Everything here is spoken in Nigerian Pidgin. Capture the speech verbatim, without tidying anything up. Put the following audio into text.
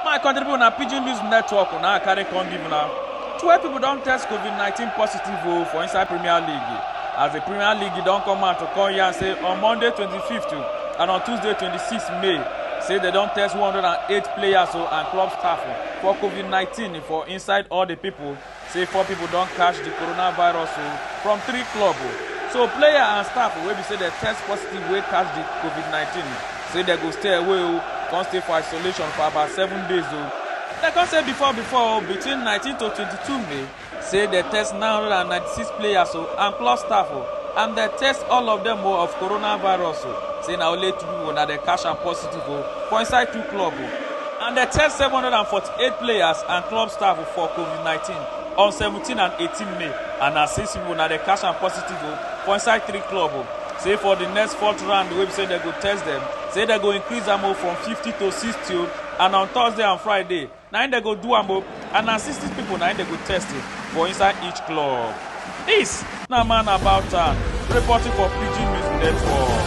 My country people, na Pidgin News Network una I carry come give una. Twelve people don test COVID nineteen positive o for inside Premier League. As the Premier League don come out to come yarn say on Monday twenty-fifth and on Tuesday twenty-sixth May, say they don test one hundred and eight players o and club staff o for COVID nineteen for inside all the people. Say four people don catch the coronavirus o from three club o. So player and staff wey be say they test positive wey catch the COVID nineteen, say they go stay away o, come stay for isolation for about seven days o. They come say before before o, between nineteen to twenty-two May, say they test nine hundred and ninety-six players o and club staff o, and they test all of them o of coronavirus o. Say na only two people na they catch am positive o for inside two club o, and they test seven hundred and forty-eight players and club staff for COVID nineteen on seventeen and eighteen May, and na six people na they catch am positive o for inside three club o. Say for the next fourth round wey be say they go test them, say they go increase am o from fifty to sixty o, and on Thursday and Friday na im they go do am o, and na sixty people na im they go test for inside each club. This na Man About Town, reporting for Pidgin News Network.